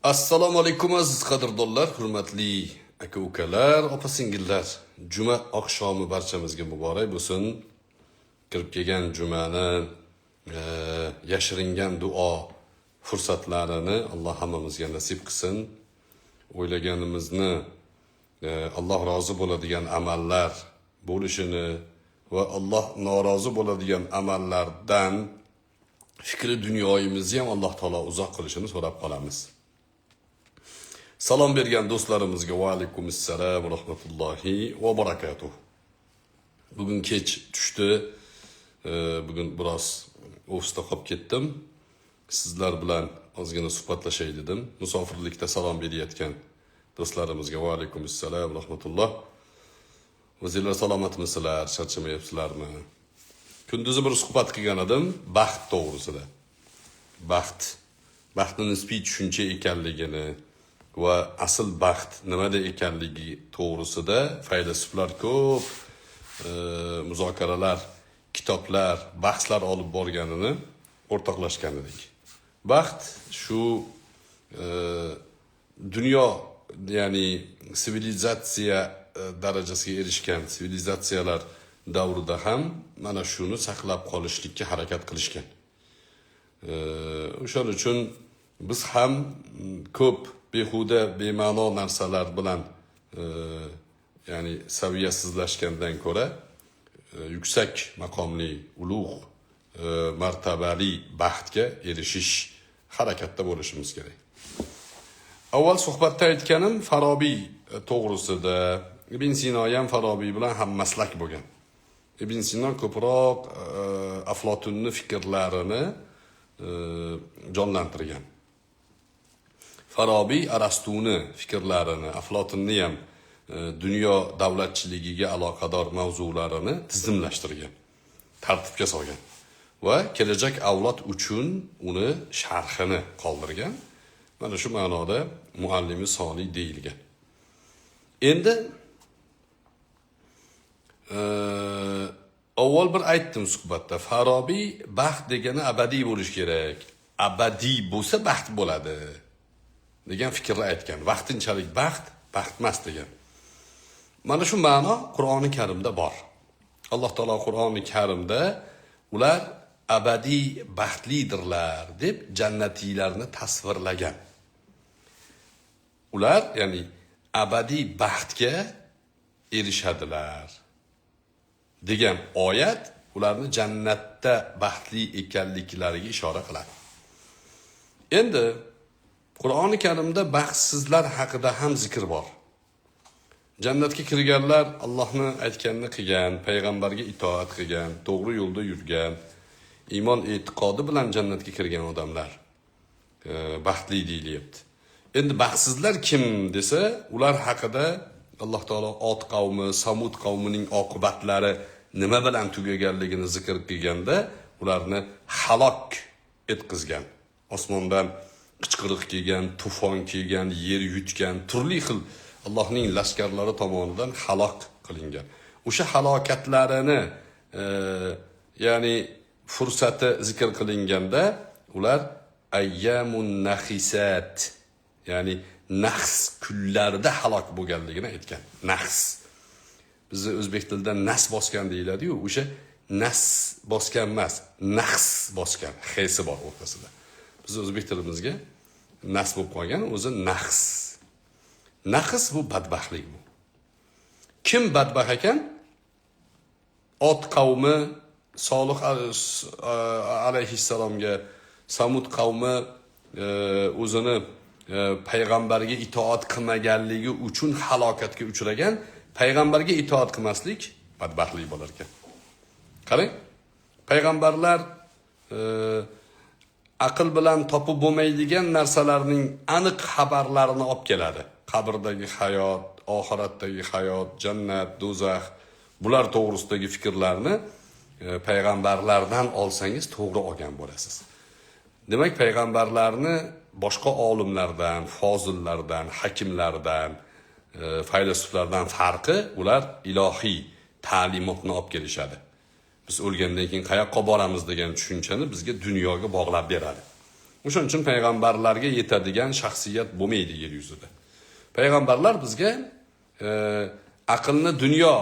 Assalomu alaykum, aziz qadrdonlar, hurmatli aka ukalar, opa singillar. Juma oqshomi barchamizga muborak bo'lsin. Kirib kelgan jumani yashiringan duo fursatlarini Alloh hammamizga nasib qilsin. O'ylaganimizni Alloh rozi bo'ladigan amallar bo'lishini va Alloh norozi bo'ladigan amallardan fikri dunyoyimizni ham Alloh taolo uzoq qilishini so'rab qolamiz. Salom bergan do'stlarimizga va alaykum assalom va rahmatullohi va barakatuh. Bugun kech tushdi. Bugun biroz ofisda qolib ketdim. Sizlar bilan ozgina suhbatlashay dedim. Musofirlikda salom berayotgan do'stlarimizga va alaykum assalom va rahmatulloh. O'zinglar salomatmisizlar, charchamayapsizlarmi? Kunduzi bir suhbat qilgan edim baxt to'g'risida. Baxt, baxtni nisbiy tushuncha ekanligini va asl baxt nimada ekanligi to'g'risida faylasuflar ko'p muzokaralar, kitoblar, bahslar olib borganini o'rtoqlashgan edik. Baxt shu dunyo, ya'ni sivilizatsiya darajasiga erishgan sivilizatsiyalar davrida ham mana shuni saqlab qolishlikka harakat qilishgan. O'shaning uchun biz ham ko'p behuda, bema'no narsalar bilan ya'ni saviyasizlashgandan ko'ra yuksak maqomli, ulug' martabali baxtga erishish harakatda bo'lishimiz kerak. Avval suhbatda aytganim Farobiy to'g'risida. Ibn Sino ham Farobiy bilan ham maslak bo'lgan. Ibn Sino ko'proq Aflotunni fikrlarini jonlantirgan. Farobiy Arastuni fikrlarini, Aflotunni ham dunyo davlatchiligiga aloqador mavzularini tizimlashtirgan, tartibga solgan va kelajak avlod uchun uni sharhini qoldirgan. Mana shu ma'noda muallimi soniy deyilgan. Endi avval bir aytdim suhbatda, Farobiy baxt degani abadiy bo'lishi kerak. Abadiy bo'lsa baxt bo'ladi degan fikrni aytgan. Vaqtinchalik baxt baxt emas degan. Mana shu ma'no Qur'oni Karimda bor. Alloh taolo Qur'oni Karimda ular abadiy baxtlidirlar deb jannatiylarni tasvirlagan. Ular, ya'ni abadiy baxtga erishadilar degan oyat ularni jannatda baxtli ekanliklariga ishora qiladi. Endi Qur'oni Karimda baxtsizlar haqida ham zikr bor. Jannatga kirganlar Allohni aytganini qilgan, payg'ambarga itoat qilgan, to'g'ri yo'lda yurgan, iymon e'tiqodi bilan jannatga kirgan odamlar baxtli deyilyapti. Endi baxtsizlar kim desa, ular haqida Alloh taolo Ot qavmi, Samud qavmining oqibatlari nima bilan tugaganligini zikr qilganda, ularni halok etqizgan. Osmondan qichqiriq kelgan, tufon kelgan, yer yutgan, turli xil Allohning lashkarlari tomonidan halok qilingan. O'sha halokatlarini ya'ni fursati zikr qilinganda ular ayyamun nahisat, ya'ni nahs kunlarida halok bo'lganligini aytgan. Nahs. Bizni o'zbek tilida nas bosgan deyiladi-yu, o'sha nas bosgan emas, nahs bosgan, xesi bor o'rtasida. Bizni o'zbek tilimizga nas bo'lib qolgan, o'zi nahs. Nahs bu badbaxtlik bu. Kim badbaxt ekan? Ot qavmi Solih alayhissalomga, Samud qavmi o'zini payg'ambarga itoat qilmaganligi uchun halokatga uchragan. Payg'ambarga itoat qilmaslik badbaxtlik bo'lar ekan. Qarang, payg'ambarlar aql bilan topib bo'lmaydigan narsalarning aniq xabarlarini olib keladi. Qabrdagi hayot, oxiratdagi hayot, jannat, do'zax, bular to'g'risidagi fikrlarni payg'ambarlardan olsangiz to'g'ri olgan bo'lasiz. Demak, payg'ambarlarni boshqa olimlardan, fozillardan, hakimlardan, faylasuflardan farqi ular ilohiy ta'limotni olib kelishadi. Biz o'lgandan keyin qayoqqa boramiz degan tushunchani bizga dunyoga bog'lab beradi. O'shaning uchun payg'ambarlarga yetadigan shaxsiyat bo'lmaydi yer yuzida. Payg'ambarlar bizga aqlni dunyo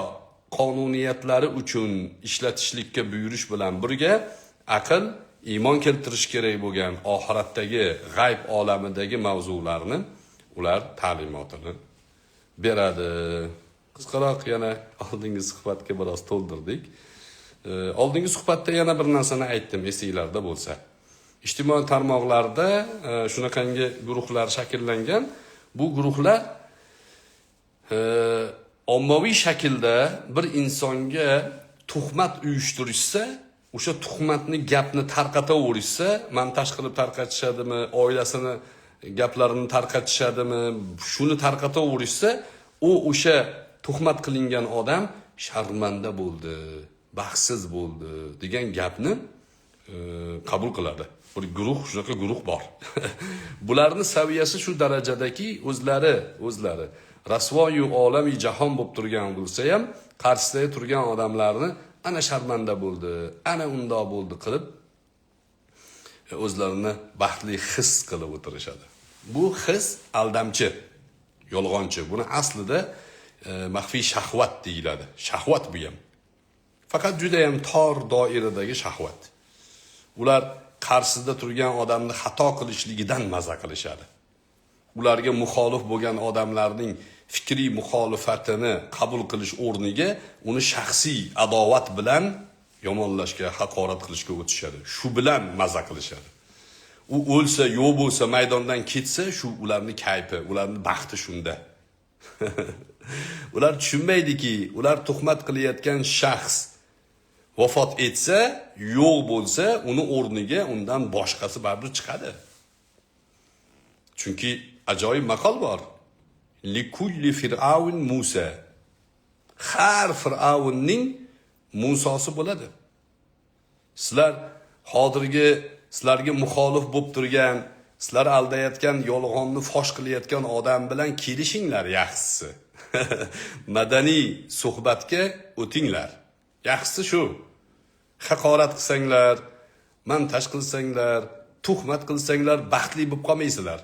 qonuniyatlari uchun ishlatishlikka buyurish bilan birga aql iymon keltirish kerak bo'lgan oxiratdagi g'ayb olamidagi mavzularni ular ta'limotini beradi. Qisqaroq yana oldingi suhbatga biroz to'ldirdik. Oldingi suhbatda yana bir narsani aytdim, esinglarda bo'lsa. Ijtimoiy tarmoqlarda shunaqangi guruhlar shakllangan. Bu guruhlar ommaviy shaklda bir insonga tuhmat uyushtirishsa, o'sha tuhmatni gapni tarqataverishsa, montaj qilib tarqatishadimi, oilasini gaplarini tarqatishadimi, shuni tarqataverishsa, u o'sha tuhmat qilingan odam sharmanda bo'ldi, baxtsiz bo'ldi degan gapni qabul qiladi. Bir guruh, shunaqa guruh bor. Bularning saviyasi shu darajadaki, o'zlari rasvoyu olami jahon bo'lib turgan bo'lsa ham, qarshisida turgan odamlarni ana sharmanda bo'ldi, ana undoq bo'ldi qilib o'zlarini baxtli his qilib o'tirishadi. Bu his aldamchi, yolg'onchi. Buni aslida maxfiy shahvat deyiladi. Shahvat bu ham. Faqat juda ham tor doiradagi shahvat. Ular qarshisida turgan odamni xato qilishligidan maza qilishadi. Ularga muxolif bo'lgan odamlarning fikriy muxolifatini qabul qilish o'rniga uni shaxsiy adovat bilan yomonlashga, haqorat qilishga o'tishadi. Shu bilan maza qilishadi. U o'lsa, yo'q bo'lsa, maydondan ketsa, shu ularning kayfi, ularning baxti shunda. Ular tushunmaydiki, ular tuhmat qilayotgan shaxs vafot etsa, yo'q bo'lsa, uni o'rniga undan boshqasi baribir chiqadi. Chunki ajoyib maqol bor. Likulli fir'aun Musa. Har fir'aunning Musosi bo'ladi. Sizlar hozirgi sizlarga muxolif bo'lib turgan, sizlar aldayotgan, yolg'onni fosh qilayotgan odam bilan kelishinglar yaxshisi. Madaniy suhbatga o'tinglar. Yaxshisi shu. Haqorat qilsanglar, montaj qilsanglar, tuhmat qilsanglar baxtli bo'lib qolmaysizlar.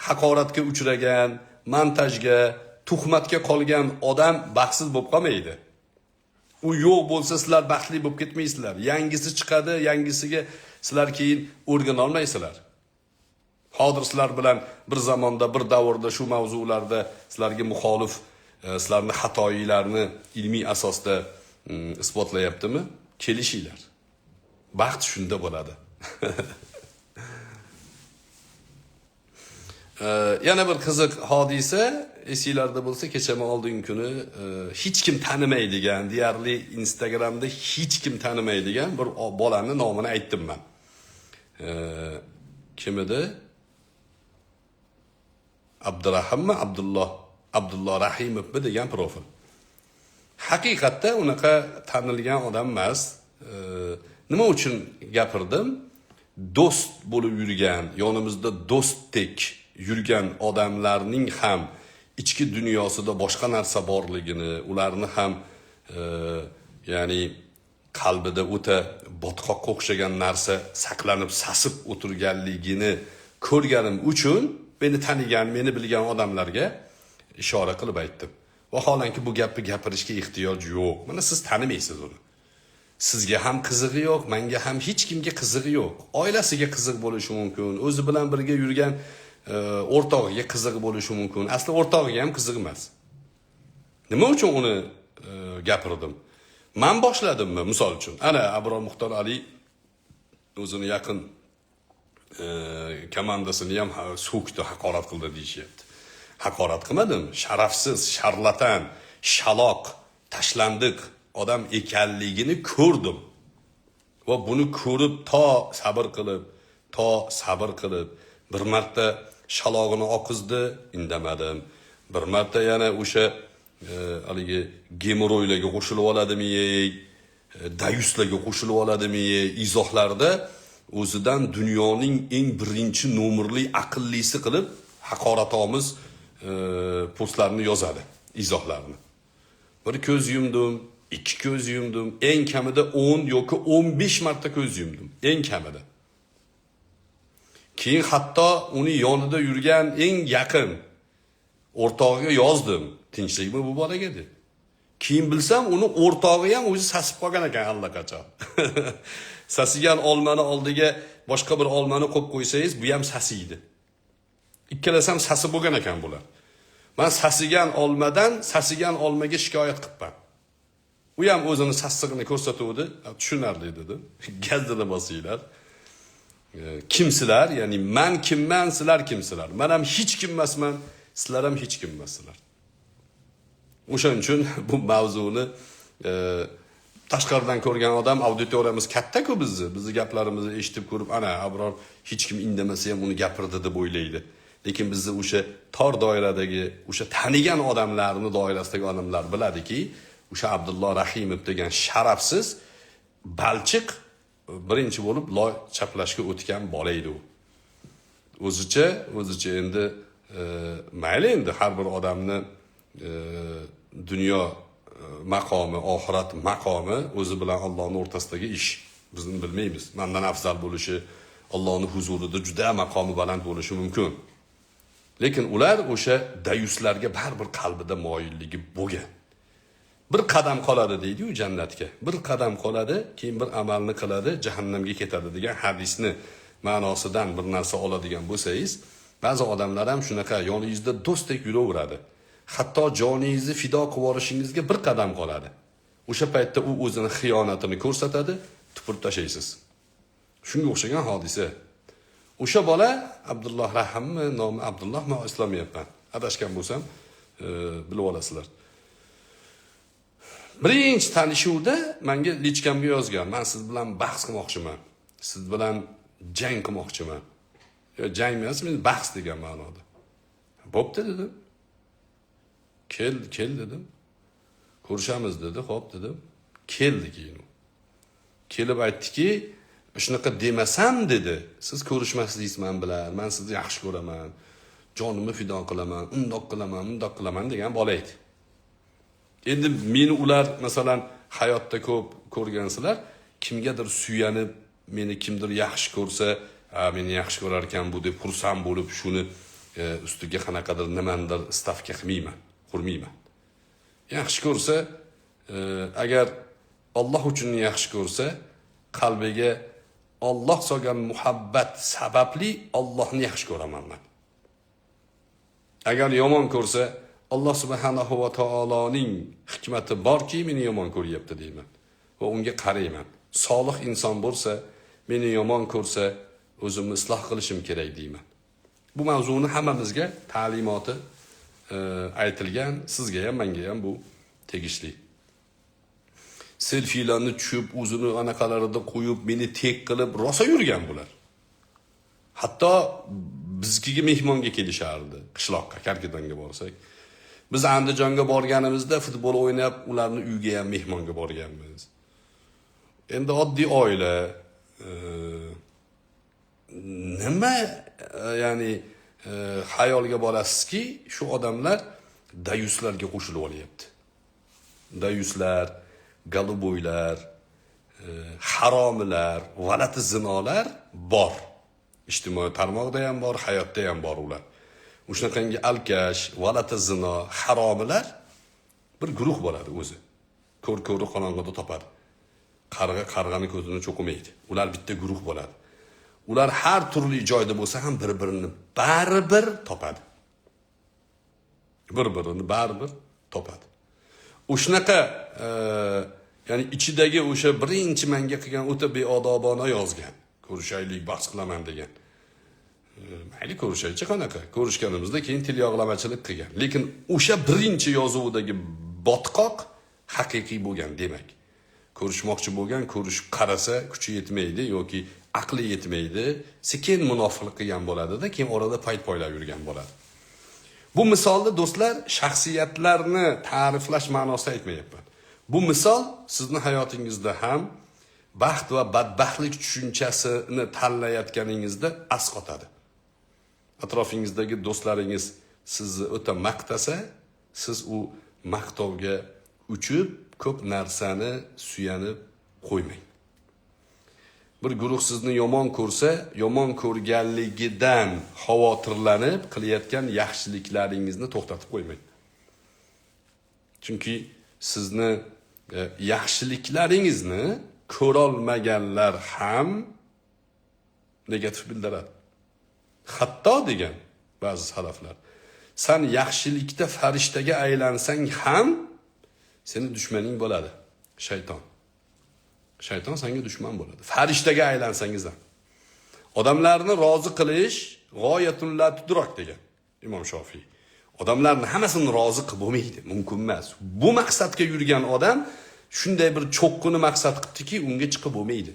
Haqoratga uchragan, montajga, tuhmatga qolgan odam baxtsiz bo'lib qolmaydi. U yo'q bo'lsa sizlar baxtli bo'lib ketmaysizlar. Yangisi chiqadi, yangisiga sizlar keyin o'rgana olmaysizlar. Hozir sizlar bilan bir zamonda, bir davrda shu mavzularda sizlarga muxolif, sizlarning xatoyinglarni ilmiy asosda isbotlayaptimi? Kelishinglar. Baxt shunda bo'ladi. Yana bir qiziq hodisa esinglarda bo'lsa, kechami oldingi kuni hech kim tanimaydigan, deyarli Instagramda hech kim tanimaydigan bir bolani nomini aytdim men. Kim edi? Abdurahimmi, Abdulloh Rahimovmi degan profil. Haqiqatda unaqa tanilgan odam emas. Nima uchun gapirdim? Do'st bo'lib yurgan, yonimizda do'stdek yurgan odamlarning ham ichki dunyosida boshqa narsa borligini, ularni ham ya'ni qalbida o'ta botqoqqa o'xshagan narsa saqlanib, sasib o'tirganligini ko'rganim uchun meni tanigan, meni bilgan odamlarga ishora qilib aytdim. Vaholanki bu gapni gapirishga ehtiyoj yo'q. Mana siz tanimaysiz uni. Sizga ham qizig'i yo'q, menga ham, hech kimga qizig'i yo'q. Oilasiga qiziq bo'lishi mumkin, o'zi bilan birga yurgan o'rtog'iga qiziq bo'lishi mumkin. Asli o'rtog'iga ham qiziq emas. Nima uchun uni gapirdim? Men boshladimmi, misol uchun? Ana Abror Muxtor Ali o'zini yaqin komandasini ham so'kdi, haqorat qildi deyishyapti. Haqorat qilmadim. Sharafsiz, sharlatan, shaloq, tashlandiq odam ekanligini ko'rdim. Va buni ko'rib to sabr qilib bir marta shalog'ini oqizdi, indamadim. Bir marta yana o'sha haligi gemoroylarga qo'shilib oladimi, dayuslarga qo'shilib oladimi, izohlarda o'zidan dunyoning eng birinchi nomerli aqllisi qilib haqoratomuz postlarni yozadi, izohlarni. Bir ko'z yumdim, ikki ko'z yumdim, eng kamida 10 yoki 15 marta ko'z yumdim, eng kamida. Keyin hatto uni yonida yurgan eng yaqin o'rtog'iga yozdim, tinchlikmi bu bolaga deb. Keyin bilsam, uni o'rtog'i ham o'zi sasib qolgan ekan allaqachon. Sasigan olmani oldiga boshqa bir olmani qo'yib qo'ysangiz, bu ham sasiydi. Ikkalasi ham sasib bo'lgan ekan bular. Man sasigan olmadan sasigan olmaga shikoyat qilibman. U ham o'zini sassig'ini ko'rsatuvdi. Tushunarli dedim. Gazdini bosinglar. Kimsizlar? Ya'ni man kimman, sizlar kimsizlar? Man ham hech kim emasman, sizlar ham hech kim emassizlar. O'shaning uchun bu mavzuni tashqaridan ko'rgan odam, auditoriyamiz katta-ku bizni gaplarimizni eshitib ko'rib, ana Abror hech kim indamasa ham uni gapirdi deb o'ylaydi. Lekin bizni o'sha tor doiradagi, o'sha tanigan odamlarni doirasidagi odamlar biladiki, o'sha Abdulloh Rahimov degan sharafsiz balchiq birinchi bo'lib loy chaplashga o'tgan bola edi u. O'zicha endi mayli endi har bir odamni dunyo maqomi, oxirat maqomi o'zi bilan Allohning o'rtasidagi ish. Biz uni bilmaymiz. Mendan afzal bo'lishi, Allohning huzurida juda maqomi baland bo'lishi mumkin. Lekin ular o'sha dayuslarga baribir qalbida moyilligi bo'lgan. Bir qadam qoladi deydi-yu jannatga. Bir qadam qoladi, keyin bir amalni qiladi, jahannamga ketadi degan hadisni ma'nosidan bir narsa oladigan bo'lsangiz, ba'zi odamlar ham shunaqa yoningizda do'stdek yuraveradi. Hatto joningizni fido qilib yuborishingizga bir qadam qoladi. O'sha paytda u o'zini xiyonatini ko'rsatadi, tupurib tashlaysiz. Shunga o'xshagan hodisa. O'sha bola Abdulloh Rahimmi, nomi Abdullohmi, eslolmayapman. Adashgan bo'lsam, bilib olasizlar. Birinchi tanishuvda menga lichkamga yozgan, men siz bilan bahs qilmoqchiman. Siz bilan jang qilmoqchiman. Yo, jang emas, men bahs degan ma'noda. Bo'pti dedim. Kel, kel dedim. Ko'rishamiz dedi, xo'p dedim. Keldi keyin u. Kelib aytdiki, shunaqa demasam dedi, siz ko'rishmasligingiz men bilan, men sizni yaxshi ko'raman, jonimni fido qilaman, undoq qilaman, bundoq qilaman degan bola edi. Endi meni ular masalan hayotda ko'p ko'rgansizlar, kimgadir suyanib, meni kimdir yaxshi ko'rsa, meni yaxshi ko'rar ekan bu deb xursand bo'lib shuni ustiga qanaqadir nimandir stavka qilmayman, qurmayman. Yaxshi ko'rsa, agar Alloh uchun yaxshi ko'rsa, qalbiga Alloh solgan muhabbat sababli Allohni yaxshi ko'raman men. Agar yomon ko'rsa, Alloh subhanahu va taoloning hikmati borki, meni yomon ko'ryapti deyman va unga qarayman. Solih inson bo'lsa, meni yomon ko'rsa, o'zimni isloh qilishim kerak deyman. Bu mavzuni hammamizga ta'limoti aytilgan, sizga ham, menga ham bu tegishli. Selfilarni tushib, o'zini anaqalarida qo'yib, meni tek qilib rosa yurgan bular. Hatto biznikiga mehmonga kelishardi, qishloqqa, Karkidonga borsak. Biz Andijonga borganimizda futbol o'ynab, ularni uyiga ham mehmonga borganmiz. Endi oddiy oila, nima ya'ni xayolga borasizki, shu odamlar dayuslarga qo'shilib olyapti. Dayuslar, goluboylar, haromilar, g'alati zinolar bor. Ijtimoiy tarmoqda ham bor, hayotda ham bor ular. O'shanaqangi alkash, g'alati zino, haromilar bir guruh bo'ladi o'zi. Ko'r ko'ri qorong'ida topadi. Qarg'a qarg'ani ko'zini cho'qimaydi. Ular bitta guruh bo'ladi. Ular har turli joyda bo'lsa ham bir-birini baribir topadi. Bir-birini baribir topadi. O'shanaqa ya'ni ichidagi o'sha birinchi menga qilgan o'ta beodobona yozgan. Ko'rishaylik, bahs qilaman degan. Mayli ko'rishaychi qanaqa? Ko'rishganimizda keyin til yog'lamachilik qilgan. Lekin o'sha birinchi yozuvidagi botqoq haqiqiy bo'lgan demak. Ko'rishmoqchi bo'lgan, ko'rishib qarasa kuchi yetmaydi yoki aqli yetmaydi, sekin munofiqlik qilgan bo'ladida, keyin orada payt poylab yurgan bo'ladi. Bu misolni do'stlar shaxsiyatlarni ta'riflash ma'nosida aytmayapman. Bu misol sizni hayotingizda ham baxt va badbaxtlik tushunchasini tanlayotganingizda asqotadi. Atrofingizdagi do'stlaringiz sizni o'ta maqtasa, siz u maqtovga uchib ko'p narsani suyanib qo'ymang. Bir guruh sizni yomon ko'rsa, yomon ko'rganligidan xavotirlanib qilayotgan yaxshiliklaringizni to'xtatib qo'ymang. Chunki sizni yaxshiliklaringizni ko'rolmaganlar ham negativ bildiradi. Hatto degan ba'zi salaflar, san yaxshilikda farishtaga aylansang ham seni dushmaning bo'ladi, shayton. Shayton senga dushman bo'ladi. Farishtaga aylansangiz ham. Odamlarni rozi qilish g'oyatun la tudrak degan Imom Shofiy. Odamlarni hammasini rozi qilib bo'lmaydi, mumkin emas. Bu maqsadga yurgan odam shunday bir cho'qqini maqsad qilibdiki, unga chiqib bo'lmaydi.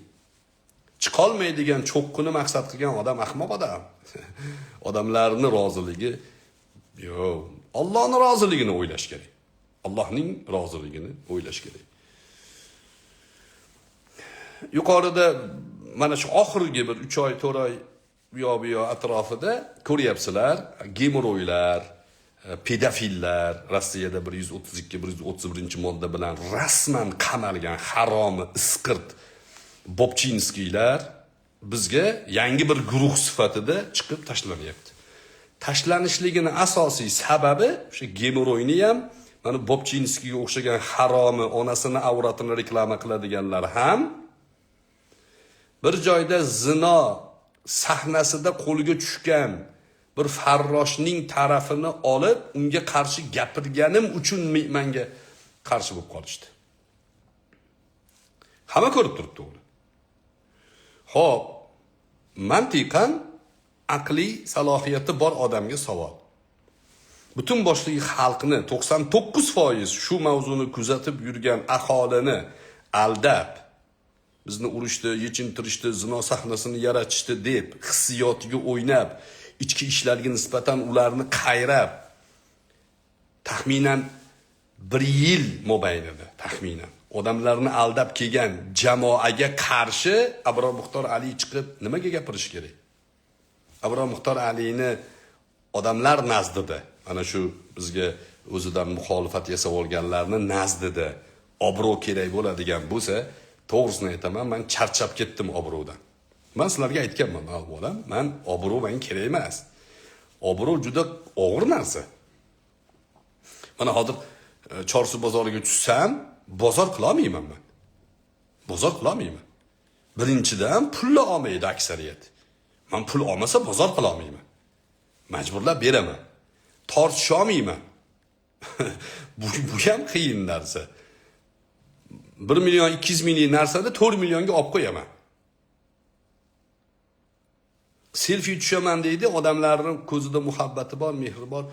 Chiqolmaydigan cho'qqini maqsad qilgan odam ahmoq odam. Odamlarni roziligi yo'q, Allohning roziligini o'ylash kerak. Allohning roziligini o'ylash kerak. Yuqorida mana shu oxirgi bir 3 oy, 4 oy bu yoq bu yoq atrofida ko'ryapsizlar, gemoroylar, pedofillar Rossiyada 132, 131 modda bilan rasman qamalgan haromi isqirt Bobchinskiylar bizga yangi bir guruh sifatida chiqib tashlanyapti. Tashlanishligini asosiy sababi o'sha gemoroyni ham mana Bobchinskiyga o'xshagan haromi onasini avratini reklama qiladiganlar ham bir joyda zino sahnasida qo'lga tushgan bir farroshning tarafini olib unga qarshi gapirganim uchun menga qarshi bo'lib qolishdi. Hamma ko'rib turibdi uni. Xo'p, mantiqan aqliy salohiyati bor odamga savol. Butun boshli xalqni 99% shu mavzuni kuzatib yurgan aholini aldab, bizni urushdi, yechintirishdi, zino sahnasini yaratishdi deb hissiyotiga o'ynab, ichki ishlarga nisbatan ularni qayrab, taxminan 1 yil mobaynida taxminan odamlarni aldab kelgan jamoaga qarshi Abror Muxtor Ali chiqib nimaga gapirish kerak? Abror Muxtor Alini odamlar nazdida, mana shu bizga o'zidan muxolifat yasab olganlarni nazdida obro' kerak bo'ladigan bo'lsa, to'g'risini aytaman, men charchab ketdim obro'dan. Men sizlarga aytganman, bolam, men obro' menga kerak emas. Obro' juda og'ir narsa. Mana hozir Chorsu bozoriga tushsam, bozor qila olmayman men. Bozor qila olmayman. Birinchidan pulni olmaydi aksariyat. Men pul olmasa bozor qila olmayman. Majburlab beraman. Tortisha olmayman. Bu ham qiyin narsa. 1 million 200 minglik narsani 4 millionga olib qo'yaman. Selfie tushaman deydi, odamlarning ko'zida muhabbati bor, mehri bor.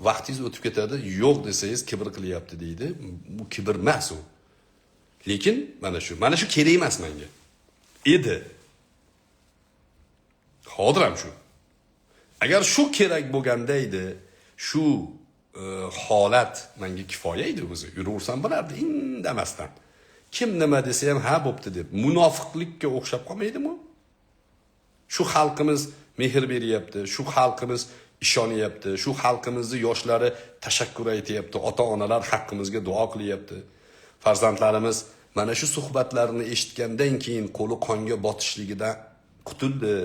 Vaqtingiz o'tib ketadi, yo'q desangiz kibr qilyapti deydi. Bu kibr emas u. Lekin mana shu kerak emas menga. Edi. Hozir ham shu. Agar shu kerak bo'lganda edi, shu holat menga kifoya edi o'zi. Yuraversam bo'lardi indamasdan. Kim nima desa ham ha bo'pti deb munofiqlikka o'xshab qolmaydimi? Shu xalqimiz mehr beryapti, shu xalqimiz ishonyapti, shu xalqimizni yoshlari tashakkur aytyapti, ota-onalar haqqimizga duo qilyapti. Farzandlarimiz mana shu suhbatlarni eshitgandan keyin qo'li qonga botishligidan qutuldi.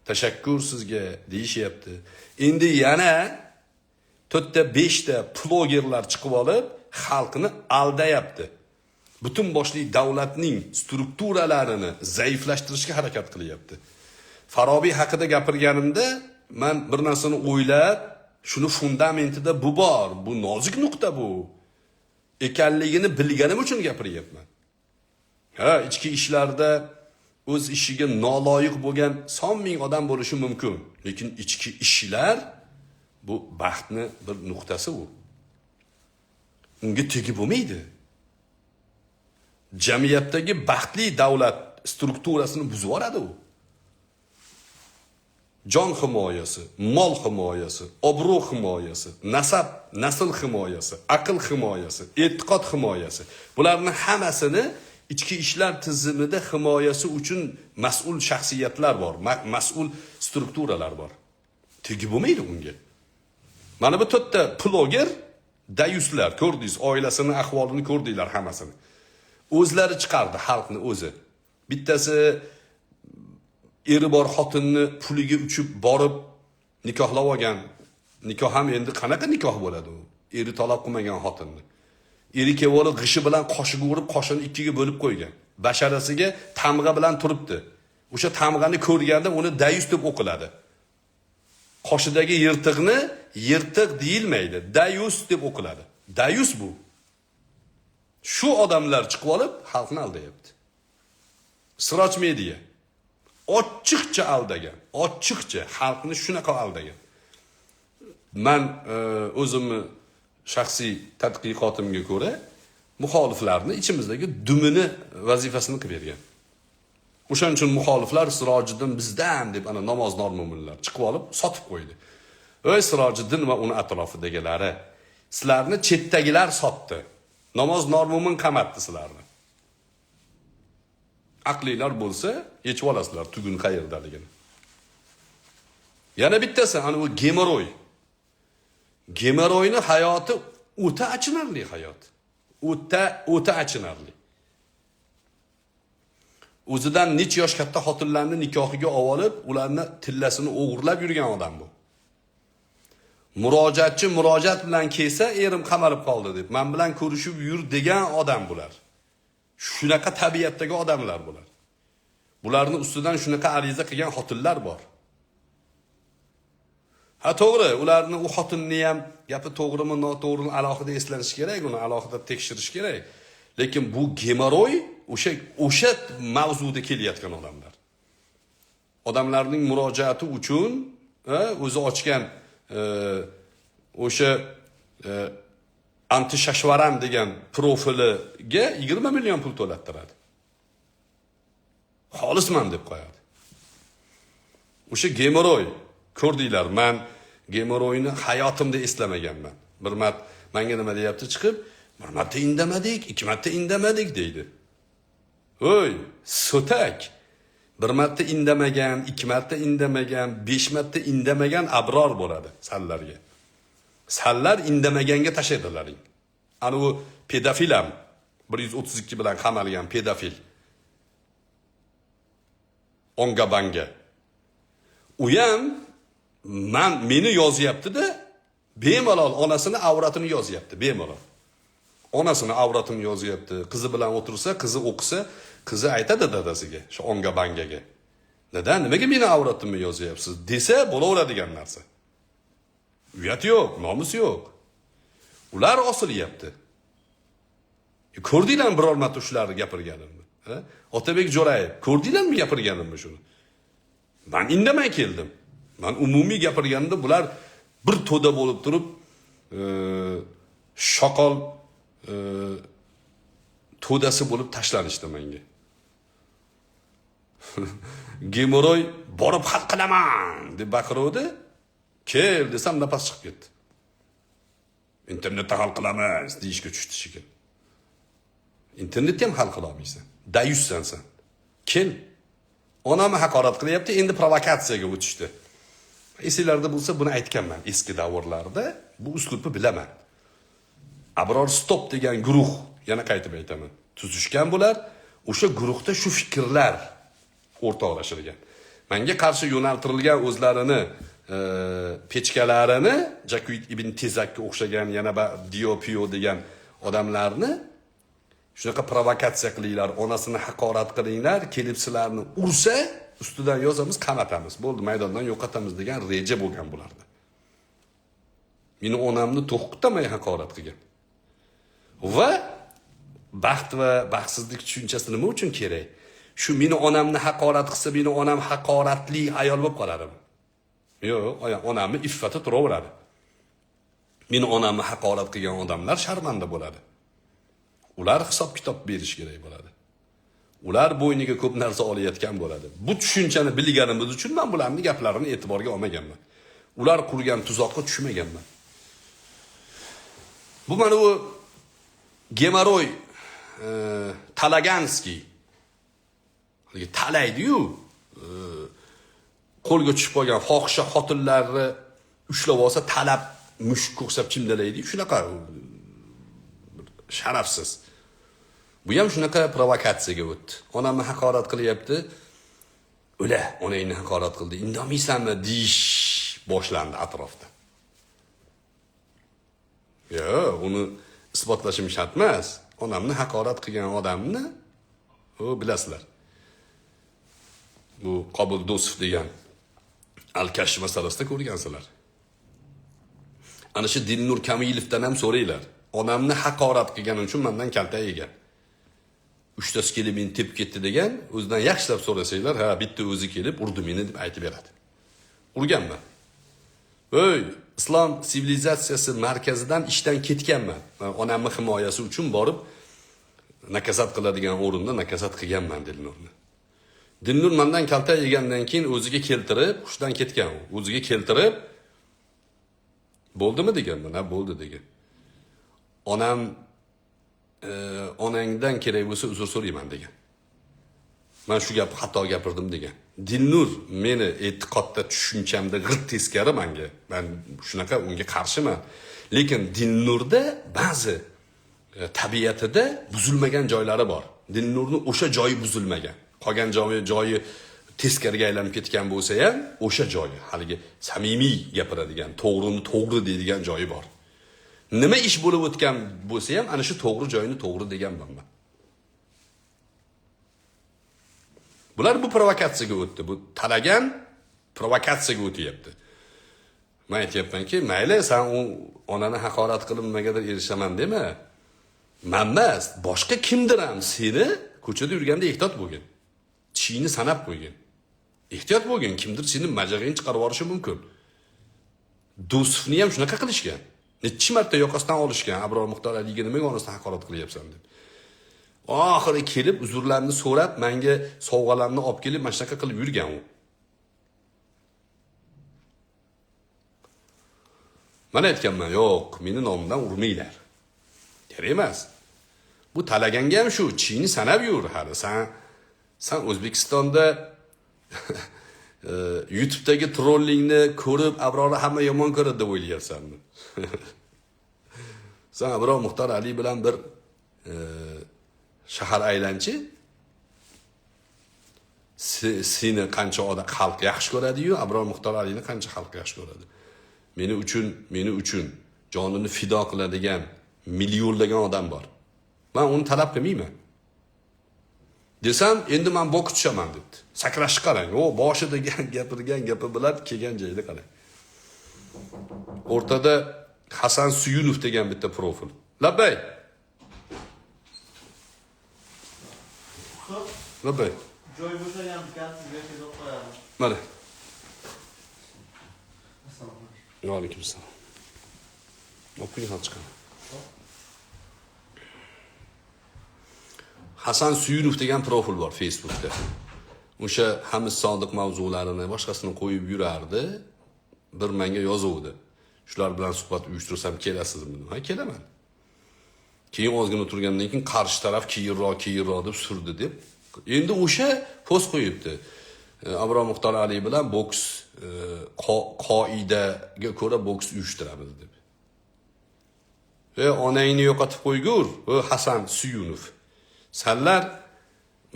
Tashakkur sizga deyishyapti. Endi yana 4ta 5ta blogerlar chiqib olib xalqni aldayapti. Butun boshli davlatning strukturalarini zaiflashtirishga harakat qilyapti. Farobiy haqida gapirganimda men bir narsani o'ylab, shuni fundamentida bu bor, bu nozik nuqta bu ekanligini bilganim uchun gapiryapman. Ha, ichki ishlarda o'z ishiga noloyiq bo'lgan son ming odam bo'lishi mumkin, lekin ichki ishlar bu baxtni bir nuqtasi u. Unga tegib bo'lmaydi. Jamiyatdagi baxtli davlat strukturasini buzib yuboradi u. Jon himoyasi, mol himoyasi, obro' himoyasi, nasab, nasl himoyasi, aql himoyasi, e'tiqod himoyasi. Bularning hammasini ichki ishlar tizimida himoyasi uchun mas'ul shaxsiyatlar bor, mas'ul strukturalar bor. Tegib bo'lmaydi unga. Mana bu to'rtta bloger dayuslar, ko'rdingiz, oilasini ahvolini ko'rdinglar hammasini. O'zlari chiqardi xalqni o'zi. Bittasi Eri bor xotinni puliga uchib borib nikohlab olgan. Nikoh ham endi qanaqa nikoh bo'ladi u? Eri talab qilmagan xotinni. Eri kelib olib g'ishi bilan qoshiga urib, qoshini ikkiga bo'lib qo'ygan. Basharasiga tamg'a bilan turibdi. O'sha tamg'ani ko'rganda uni dayus deb o'qiladi. Qoshidagi yirtiqni yirtiq deyilmaydi, dayus deb o'qiladi. Dayus bu. Shu odamlar chiqib olib xalqni aldayapti. Siroj Media ochiqcha aldagan, ochiqcha xalqni shunaqa aldagan. Man o'zimni shaxsiy tadqiqotimga ko'ra muxoliflarni ichimizdagi dumini vazifasini qilib bergan. O'shaning uchun muxoliflar Sirojiddin bizdan deb ana namoz normo'minlar chiqib olib sotib qo'ydi. Ey Sirojiddin va uni atrofidagilari, sizlarni chetdagilar sotdi. Namoz normo'min qamatdi sizlarni. Aqlilar bo'lsa yechib olasizlar tugun qayerdaligini. Yana bittasi ana u gemoroy. Gemoroyni hayoti o'ta achinarli hayot. O'ta achinarli. O'zidan necha yosh katta xotinlarni nikohiga olib, ularni tillasini o'g'irlab yurgan odam bu. Murojaatchi murojaat bilan kelsa, erim qamalib qoldi deb, men bilan ko'rishib yur degan odam bular. Shunaqa tabiatdagi odamlar bular. Bularning ustidan shunaqa ariza qilgan xotinlar bor. Ha to'g'ri, ularni u xotinni ham gapi to'g'rimi, noto'g'rimi alohida eslanish kerak, uni alohida tekshirish kerak. Lekin bu gemoroy o'sha mavzuda kelayotgan odamlar. Odamlarning murojaati uchun o'zi ochgan o'sha antishashvaran degan profiliga 20 million pul to'lattiradi. Xolisman deb qo'yadi. O'sha gemoroy ko'rdinglar, men gemoroyni hayotimda eslamaganman. Bir marta menga nima deyapti chiqib, bir marta indamadik, ikki marta indamadik deydi. Oy, so'tak. Bir marta indamagan, ikki marta indamagan, 5 marta indamagan abror bo'ladi sallarga. Sallar indamaganga tashlaydilaring. Ana u pedofil ham 132 bilan qamalgan pedofil. Onga banga. U ham meni yozyapti-da, bemalol onasini avratini yozyapti, bemalol. Onasini avratini yozyapti. Qizi bilan o'tirsa, qizi o'qisa, qizi aytadi dadasiga, shu onga bangaga. Dada, nimaga meni avratimni yozyapsiz desa bo'laveradigan narsa. Uyat yo'q, nomus yo'q. Ular osilyapti. Ko'rdinglarmi biror marta shularni gapirganimni? Ha? Otabek Jo'rayev, ko'rdinglarmi gapirganimni shuni? Men indamay keldim. Men umumiy gapirganimda bular bir to'da bo'lib turib, shoqol to'dasi bo'lib tashlanishdi menga. Gemoroy borib hal qilaman deb baqiruvdi. Kel desam nafas chiqib ketdi. Internetda hal qilamiz deyishga tushdi shekilli. Internetda ham hal qila olmaysan. Dayussan sen. Kel. Onamni haqorat qilyapti, endi provokatsiyaga o'tishdi. Esinglarda bo'lsa buni aytganman eski davrlarda, bu uslubni bilaman. Abror Stop degan guruh, yana qaytib aytaman, tuzishgan bular. O'sha guruhda shu fikrlar o'rtoqlashilgan. Menga qarshi yo'naltirilgan o'zlarini pechkalarini Jakuit ibn Tezakka o'xshagan yana Dio Pio degan odamlarni shunaqa provokatsiya qilinglar, onasini haqorat qilinglar, kelib sizlarni ursa, ustidan yozamiz, qamatamiz. Bo'ldi, maydondan yo'qotamiz degan reja bo'lgan bularda. Meni onamni to'xtamay haqorat qilgan. Va baxt va baxtsizlik tushunchasi nima uchun kerak? Shu meni onamni haqorat qilsa, meni onam haqoratli ayol bo'lib qoladimi? Yo'q, onamni iffati turaveradi. Meni onamni haqorat qilgan odamlar sharmanda bo'ladi. Ular hisob-kitob berish kerak bo'ladi. Ular bo'yniga ko'p narsa olayotgan bo'ladi. Bu tushunchani bilganimiz uchun men bularning gaplarini e'tiborga olmaganman. Ular qurgan tuzoqqa tushmaganman. Bu mana bu gemoroy Talaganskiy talaydi-yu, qo'lga tushib qolgan fohisha xotinlarni ushlab olsa talab mushukka o'xshab chimdalaydi. Shunaqa sharafsiz. Bu ham shunaqa provokatsiyaga o'tdi. Onamni haqorat qilyapti. O'la, onangni haqorat qildi, indamaysanmi deyish boshlandi atrofda. Yo'q, uni isbotlashim shart emas. Onamni haqorat qilgan odamni u bilasizlar. Bu Qobul Do'sov degan alkash masalasida ko'rgansizlar. Ana shu Dilnur Kamilovdan ham so'ranglar. Onamni haqorat qilgani uchun mendan kaltak yegan. Uchtasi kelib meni tepib ketdi degan, o'zidan yaxshilab so'rasanglar, ha, bitta o'zi kelib urdi meni deb aytib beradi. Urganman. Ey, islom sivilizatsiyasi markazidan ishdan ketganman. Men onamni himoyasi uchun borib nakasat qiladigan o'rinda nakasat qilganman Dilnurni. Dilnur mendan kaltak yegandan keyin o'ziga keltirib, hushdan ketgan u. O'ziga keltirib bo'ldimi deganman, ha, bo'ldi degan. Onam onangdan kerak bo'lsa uzr so'rayman degan. Men shu gapni xato gapirdim degan. Dilnur meni e'tiqodda tushunchamda g'irt teskari menga. Men shunaqa unga qarshiman. Lekin Dilnurda ba'zi tabiatida buzilmagan joylari bor. Dilnurni o'sha joyi buzilmagan. Qolgan joyi teskariga aylanib ketgan bo'lsa ham o'sha joyi haligi samimiy gapiradigan, to'g'rini to'g'ri deydigan joyi bor. Nima ish bo'lib o'tgan bo'lsa ham ana shu to'g'ri joyini to'g'ri deganman men. Bular bu provokatsiyaga o'tdi. Bu talagan provokatsiyaga o'tyapti. Men aytyapmanki, mayli sen u onani haqorat qilib nimagadir erishaman dema. Men emas, boshqa kimdir ham seni ko'chada yurganda ehtiyot bo'lgin. Tishingni sanab qo'ygin. Ehtiyot bo'lgin, kimdir seni majag'ingni chiqarib yuborishi mumkin. Do'stovni ham shunaqa qilishgan. Necha marta yoqasidan olishgan, Abror Muxtor Aliga nimaga onasini haqorat qilyapsan deb. Oxiri kelib uzrlarni so'rab, menga sovg'alarni olib kelib, mana shunaqa qilib yurgan u. Men aytganman, yo'q, meni nomimdan urmanglar. Kerak emas. Bu talaganga ham shu tishingni sanab yur hali. Sen O'zbekistonda YouTube'dagi trollingni ko'rib Abrorni hamma yomon ko'radi deb o'ylayapsanmi? Sen Abror Muxtor Ali bilan bir shahar aylanchi, seni qancha odam xalq yaxshi ko'radi-yu, Abror Muxtor Alini qancha xalq yaxshi ko'radi. Meni uchun jonini fido qiladigan millionlagan odam bor. Men uni talab qilmayman. Desam, endi men boks tushaman debdi. Sakrashni qarang. O boshida gapirgan gapi bilan kelgan joyida qarang. O'rtada Hasan Suyunov degan bitta profil. Labbay. Labbay. Joy bo'shagan ekan, sizga kelib qo'yamiz. Mana. Assalomu alaykum. Va alaykum assalom. O'qing hal chiqaman. Hasan Suyunov degan profil bor Facebookda. O'sha Hamiz Sodiq mavzularini, boshqasini qo'yib yurardi. Bir menga yozuvdi. Shular bilan suhbat uyushtirsam kelasizmi dedim. Ha, kelaman. Keyin ozgina turgandan keyin qarshi taraf keyinroq deb surdi deb. Endi o'sha post qo'yibdi. Abror Muxtor Ali bilan boks qoidaga ko'ra boks uyushtiramiz deb. Onangni yo'qotib qo'ygur, Hasan Suyunov. Sanlar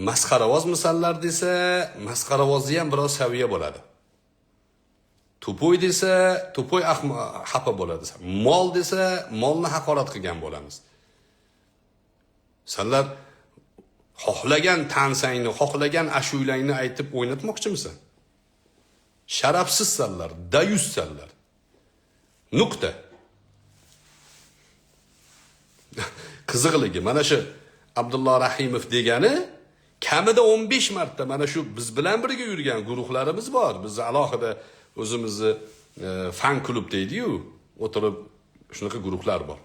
masxaravozmisanlar desa, masxaravozni ham biroz saviya bo'ladi. To'poy desa, to'poy xafa bo'ladi. Mol desa, molni haqorat qilgan bo'lamiz. Sanlar xohlagan tansangni, xohlagan ashulangni aytib o'ynatmoqchimisan? Sharafsizsanlar, dayussanlar. Nuqta. Qiziqligi mana shu Abdulloh Rahimov degani kamida 15 marta mana shu biz bilan birga yurgan guruhlarimiz bor. Biz alohida o'zimizni fan klub deydi-yu, o'tirib shunaqa guruhlar bor.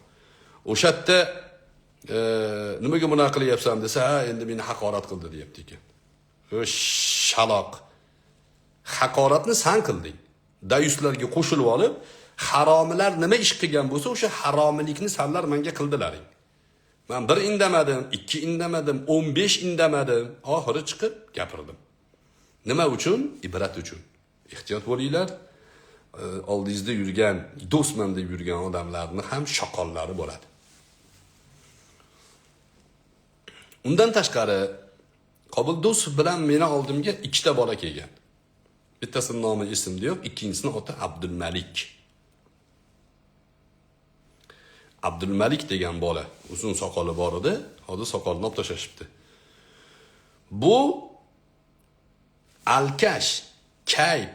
O'sha yerda nimaga bunaqa qilyapsan desa, ha, endi meni haqorat qildi deyapti ekan. Shaloq. Haqoratni san qilding. Dayuslarga qo'shilib olib, haromilar nima ish qilgan bo'lsa, o'sha haromilikni sanlar menga qildilaring. Men bir indamadim, 2 indamadim, 15 indamadim. Oxiri chiqib gapirdim. Nima uchun? Ibrat uchun. Ehtiyot bo'linglar. Oldingizda yurgan, do'stman deb yurgan odamlarni ham shoqollari bo'ladi. Undan tashqari Qobil Do'stov bilan meni oldimga ikkita bola kelgan. Bittasini nomi esimda yo'q, ikkinchisini oti Abdulmalik. Abdulmalik degan bola uzun soqoli bor edi, hozir soqolini olib tashlashibdi. Bu alkash, kayf,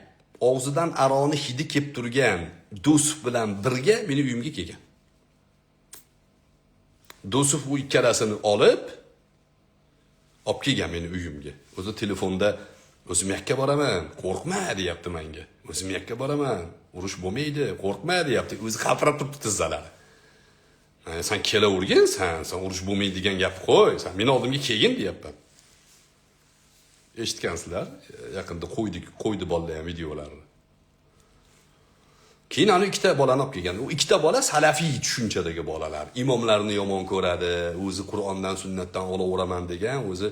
og'zidan aroni hidi kelib turgan Do'stov bilan birga meni uyimga kelgan. Do'stov bu ikkalasini olib kelgan meni uyimga. O'zi telefonda o'zim yakka boraman, qo'rqma deyapti menga. O'zim yakka boraman, urush bo'lmaydi, qo'rqma deyapti. O'zi qaltirab turibdi tizzalari. Sen kelavergin, sen urush bo'lmaydi degan gap qo'y, sen meni oldimga kelgin deyapman. Eshitgansizlar, yaqinda qo'ydi bolalar ham videolarini. Keyin ana ikkita bolani olib kelgan. U ikkita bola salafiy tushunchadagi bolalar. Imomlarni yomon ko'radi, o'zi Qur'ondan, sunnatdan olaveraman degan, o'zi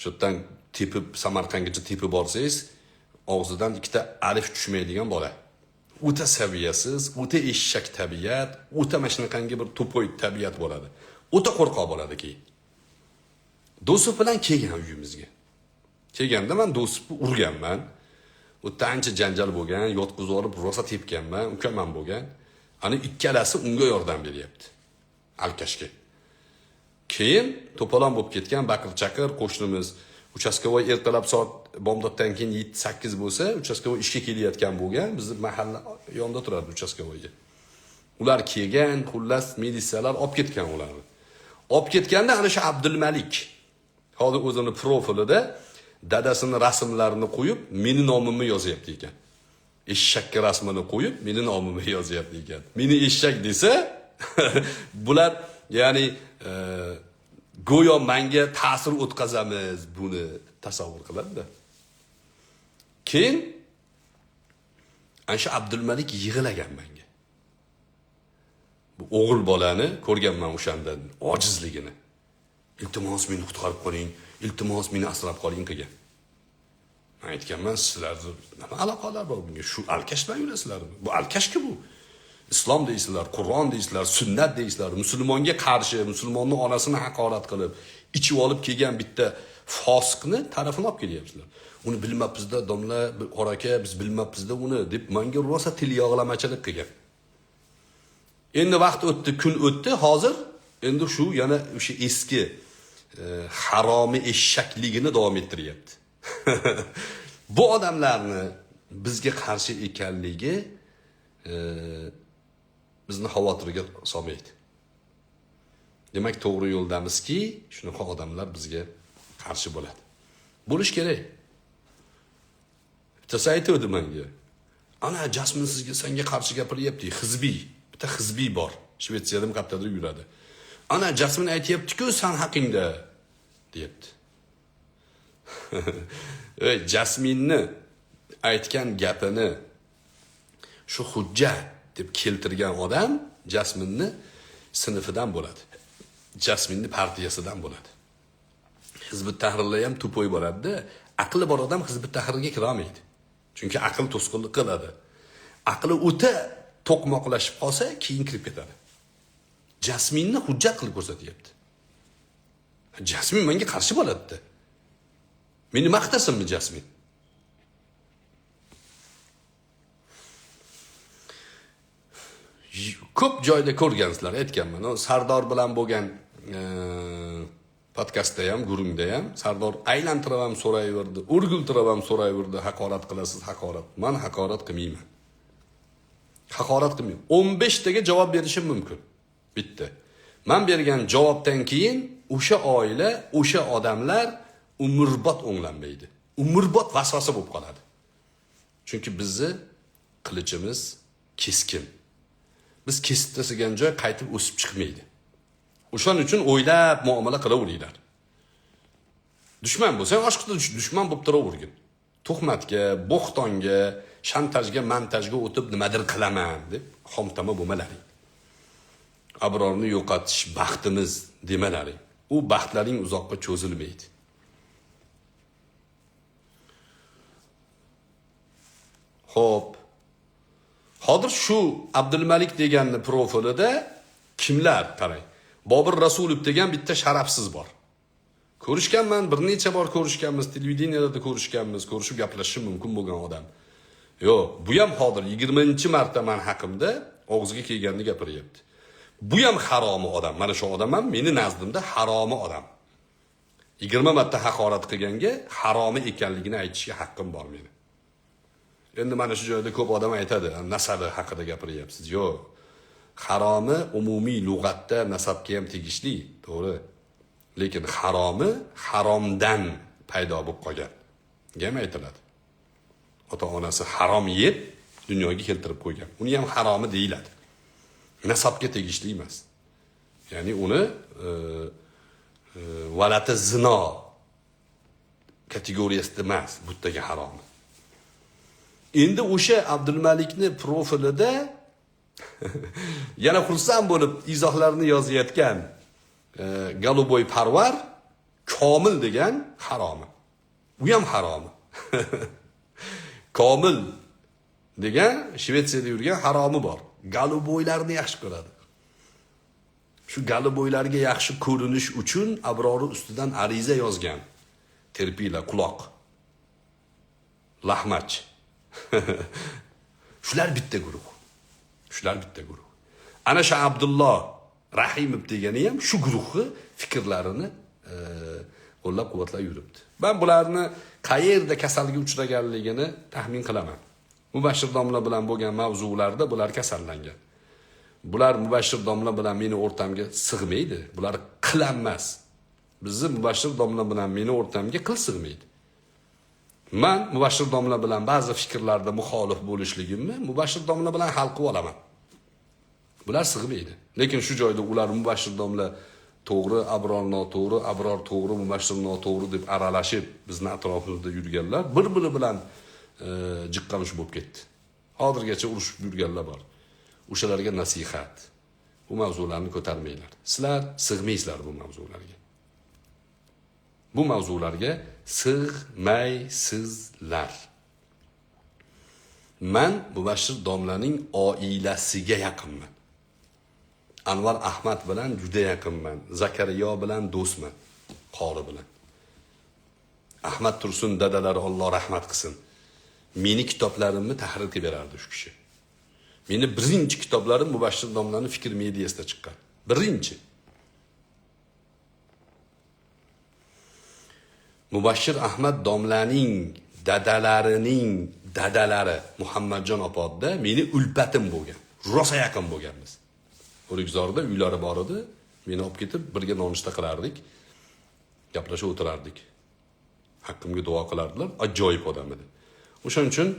shu yerdan tepib Samarqandgacha tepib borsangiz, og'zidan ikkita alif tushmaydigan bola. O'ta saviyasiz, o'ta eshak tabiat, o'ta mana shunaqangi bir to'poy tabiat bo'ladi. O'ta qo'rqoq bo'ladi keyin. Do'stov bilan kelgan uyimizga. Kelganda men Do'stovni urganman. O'ta ancha janjal bo'lgan, yotqizib olib rosa tepganman, ukaman bo'lgan. Ana ikkalasi unga yordam beryapti. Alkashga. Keyin to'polon bo'lib ketgan baqir-chaqir qo'shnimiz uchastkovoy ertalab soat bomdoddan keyin 7-8 bo'lsa, uchastkovoy ishga kelayotgan bo'lgan, bizni mahalla yonida turardi uchastkovoyga. Ular kelgan, xullas militsiyalar olib ketgan ularni. Olib ketganda ana shu Abdulmalik hozir o'zini profilida dadasini rasmlarini qo'yib, meni nomimni yozyapti ekan. Eshakka rasmini qo'yib, meni nomimni yozyapti ekan. Meni eshak desa, bular ya'ni go'yo menga ta'sir o'tkazamiz buni tasavvur qiladi-da. Keyin ana shu Abdulmalik yig'lagan menga. Bu o'g'il bolani ko'rganman o'shanda ojizligini. Iltimos meni qutqarib qoling, iltimos meni asrab qoling qilgan. Men aytganman, sizlarni nima aloqalar bor bunga? Shu alkash bilan yurasizlarmi? Bu alkashki bu. Islom deysizlar, Qur'on deysizlar, sunnat deysizlar, musulmonga qarshi, musulmonni onasini haqorat qilib, ichib olib kelgan bitta fosiqni tarafini olib kelyapsizlar. Uni bilmabmizda, domla, qora aka, biz bilmabmizda uni deb menga rosa til yog'lamachilik qilgan. Endi vaqt o'tdi, kun o'tdi, hozir endi shu yana o'sha eski haromi eshakligini davom ettiryapti. Bu odamlarni bizga qarshi ekanligi bizni xavotirga solmaydi. Demak, to'g'ri yo'ldamizki, shunaqa odamlar bizga qarshi bo'ladi. Bo'lish kerak. Bittasi aytdi menga. Ana Jasmin sizga senga qarshi gapiryapti, hizbiy. Bitta hizbiy bor. Shvetsiyada qayerdadir yuradi. Ana Jasmin aytayapti-ku sen haqingda deyapti. Ey Jasminni aytgan gapini shu hujjat deb keltirgan odam Jasminni sinfidan bo'ladi. Jasminni partiyasidan bo'ladi. Hizb Tahrirlar ham tupoy bo'ladi-da. Aqli bor odam Hizb Tahrirga kira olmaydi. Chunki aql to'sqinlik qiladi. Aqli o'ta to'qmoqlashib qolsa, keyin kirib ketadi. Jasminni hujjat qilib ko'rsatyapti. Jasmin menga qarshi bo'ladi-da. Meni maqtasinmi Jasmin? Ko'p joyda ko'rgansizlar, aytganman. Sardor bilan bo'lgan podkastda ham, gurungda ham Sardor aylantirib ham so'rayverdi, o'rgiltirib ham so'rayverdi, haqorat qilasiz, haqorat. Men haqorat qilmayman. Haqorat qilmayman. 15 taga javob berishim mumkin. Bitta. Men bergan javobdan keyin o'sha oila, o'sha odamlar umrbod o'nglanmaydi. Umrbod vasvasa bo'lib qoladi. Chunki bizni qilichimiz keskin. Biz kesib tashlagan joy qaytib o'sib chiqmaydi. O'shaning uchun o'ylab muomala qilaveringlar. Dushman bo'lsang, oshqida dushman bo'lib turavergin. Tuhmatga, bo'xtonga, shantajga, montajga o'tib nimadir qilaman deb xomtama bo'lmalaring. Abrorni yo'qotish baxtimiz demalaring. U baxtlaring uzoqqa cho'zilmaydi. Xo'p. Hozir shu Abdulmalik deganni profilida kimlar qarang. Bobur Rasulov degan bitta sharafsiz bor. Ko'rishganman, bir necha bor ko'rishganmiz, televideniyada ko'rishganmiz, ko'rishib gaplashishim mumkin bo'lgan odam. Yo'q, bu ham hozir 20-marta men haqimda og'ziga kelganini gapiryapti. Bu ham haromi odam. Mana shu odam ham meni nazdimda haromi odam. 20 marta haqorat qilganga haromi ekanligini aytishga haqqim bor meni. Endi mana shu joyda ko'p odam aytadi, nasabi haqida gapiryapsiz. Yo'q. Haromi umumiy lug'atda nasabga ham tegishli, to'g'ri. Lekin haromi haromdan paydo bo'lib qolgan ham aytiladi. Ota-onasi harom yeb dunyoga keltirib qo'ygan. Uni ham haromi deyiladi. Nasabga tegishli emas. Ya'ni uni valati zino kategoriyasida emas, buttagi haromi. Endi o'sha Abdulmalikni profilida yana xursand bo'lib izohlarni yozayotgan Goluboy Parvar Komil degan haromi. U ham haromi. Komil degan Shvetsiyada yurgan haromi bor. Goluboylarni yaxshi ko'radi. Shu goluboylarga yaxshi ko'rinish uchun Abrori ustidan ariza yozgan. Terpila quloq. Lahmach. Shular bitta guruh. Shular bitta guruh. Ana shu Abdulloh Rahimov degani ham shu guruhni fikrlarini qo'llab-quvvatlab yuribdi. Ben bularni qayerda kasalga uchraganligini taxmin qilaman. Mubashshir domla bilan bo'lgan mavzularda bular kasallangan. Bular Mubashshir domla bilan meni o'rtamga sig'maydi. Bular qilanmas. Bizni Mubashshir domla bilan meni o'rtamga qil sig'maydi. Men Mubashshir domla bilan ba'zi fikrlarda muxolif bo'lishligimni Mubashshir domla bilan hal qilib olaman. Bular sig'maydi. Lekin shu joyda ular Mubashshir domla to'g'ri, Abror noto'g'ri, Abror to'g'ri, Mubashshir noto'g'ri deb aralashib bizni atrofimizda yurganlar bir-biri bilan jiqqamish bo'lib ketdi. Hozirgacha urushib yurganlar bor. O'shalarga nasihat. Bu mavzularni ko'tarmanglar. Sizlar sig'maysizlar bu mavzularga. Bu mavzularga sig'maysizlar. Men Mubashshir domlaning oilasiga yaqinman. Anvar Ahmad bilan juda yaqinman. Zakariyo bilan do'stman, qori bilan. Ahmad Tursun dadalari Alloh rahmat qilsin. Meni kitoblarimni tahrir qilib berardi shu kishi. Meni birinchi kitoblarim Mubashshir domlaning Fikr mediasida chiqqan. Birinchi. Mubashshir Ahmad domlaning dadalarining dadalari Muhammadjon opodda meni ulpatim bo'lgan. Rosa yaqin bo'lganmiz. O'rikzorda uylari bor edi. Meni olib ketib birga nonushta qilardik. Gaplashib o'tirardik. Haqqimga duo qilardilar. Ajoyib odam edi. O'shaning uchun